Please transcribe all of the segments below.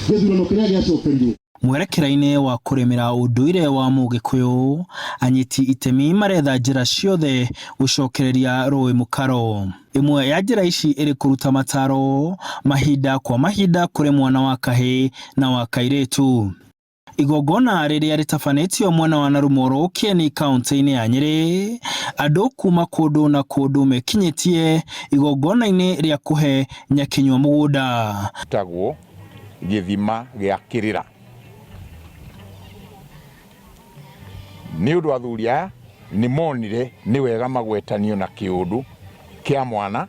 Gĩthurano kĩrĩa gĩacokerirwo. Mwerekera-inĩ wa kũrĩmĩra ũndũire wa Mũgĩkũyũ, anyiti itemi maretha njĩra ciothe gũcokereria rũĩ mũkaro. Ĩmwe ya njĩra ici ĩrĩ kũruta mataro mahinda kwa mahinda kũrĩ mwana wa kahĩĩ na wa kairĩtu. Igongona rĩrĩa rĩtabanĩtio mwena wa Narumoro Kieni kaunti-inĩ ya Nyĩrĩ, andũ kuma kũndũ na kũndũ mekinyĩtie igongona-inĩ rĩa kũhe Nyakinyua mũgũnda. Tagwo gĩthima gĩa kĩrĩra. Nĩ ũndũ athuri aya nĩ monire nĩ wega magwetanio na kĩũndũ kĩa mwana.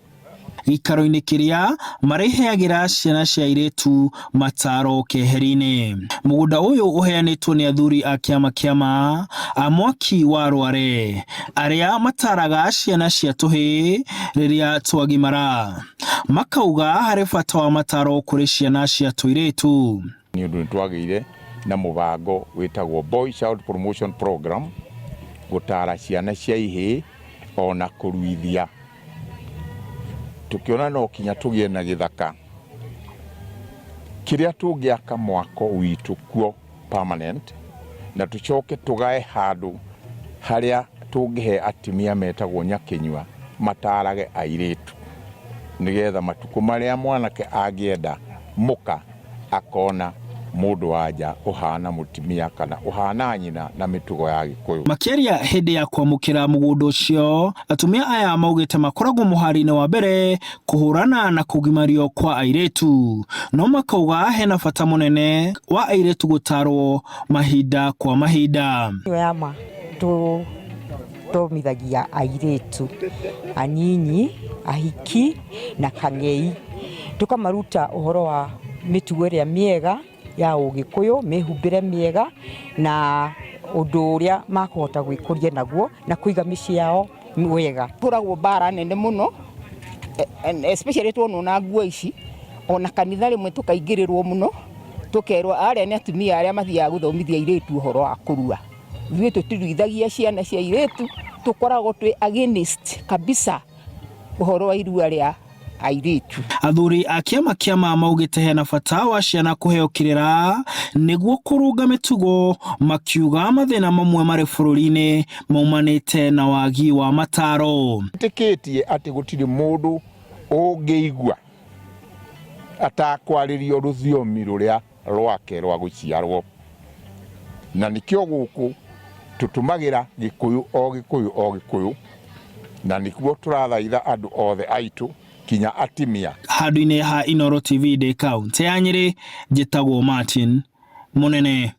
Gĩikaro-inĩ kĩrĩa marĩheagĩra ciana cia airĩtu mataro keheri-inĩ. Mũgũnda ũyũ ũheanĩtwo nĩ athuri a kĩama kĩama a mwaki wa Rware arĩa mataraga ciana cia tũhĩĩ rĩrĩa twagimara. Makauga harĩ bata wa mataro kũrĩ ciana cia tũirĩtu. Nĩ ũndũ nĩ twagĩire na mũbango wĩtagwo Boy Child Promotion Program gũtara ciana cia ihĩĩ ona kũruithia. Tũkĩona no kinya tũgĩe na gĩthaka kĩrĩa tũngĩaka mwako witũ kuo permanent, na tũcoke tũgae handũ harĩa tũngĩhe atumia metagwo nyakĩnyua matarage airĩtu, nĩgetha matukũ marĩa mwanake angĩenda mũka akona mũndũ wa nja ũhana mũtumia kana ũhana nyina na mĩtugo ya Gĩkũyũ. Makĩaria hĩndĩ ya kwamũkĩra mũgũnda ũcio, atumia aya maugĩte makoragwo mũhari-inĩ wa mbere kũhũrana na kũgimario kwa airĩtu, no makauga hena bata mũnene wa airĩtu gũtarwo mahinda kwa mahinda. Yama tũthomithagia airĩtu anyinyi, ahiki na kang'ei, tũkamaruta ũhoro wa mĩtugo ĩrĩa mĩega ya ũgĩkũyũ, mĩhumbĩre mĩega na ũndũ ũrĩa makũhota gwĩkũria naguo na kũiga mĩciĩ yao wega. Tũragwo mbara nene mũno, especially tuonwo na nguo ici, ona kanitha rĩmwe tũkaingĩrĩrwo mũno, tũkerwo arĩa nĩ atumia arĩa mathiaga gũthomithia airĩtu ũhoro wa kũrua. Ithuĩ tũtiruithagia ciana cia airĩtu, tũkoragwo twĩ against kabisa ũhoro wa irua rĩa airĩtu. Athuri a kĩama kĩama maugĩte hena bata wa ciana kũheo kĩrĩra nĩguo kũrũnga mĩtugo, makiuga mathĩna mamwe marĩ bũrũri-inĩ maumanĩte na wagi wa mataro. Njĩtĩkĩtie atĩ gũtirĩ mũndũ ũngĩigua atakwarĩrio rũthiomi rũrĩa rwake rwa gũciarwo, na nĩkĩo gũkũ tũtũmagĩra Gĩkũyũ o Gĩkũyũ o Gĩkũyũ, na nĩkuo tũrathaitha andũ othe aitũ kinya atimia. Handũ-inĩ ha Inooro TV ndĩ kaũntĩ ya Nyĩrĩ, njĩtagwo Martin Mũnene.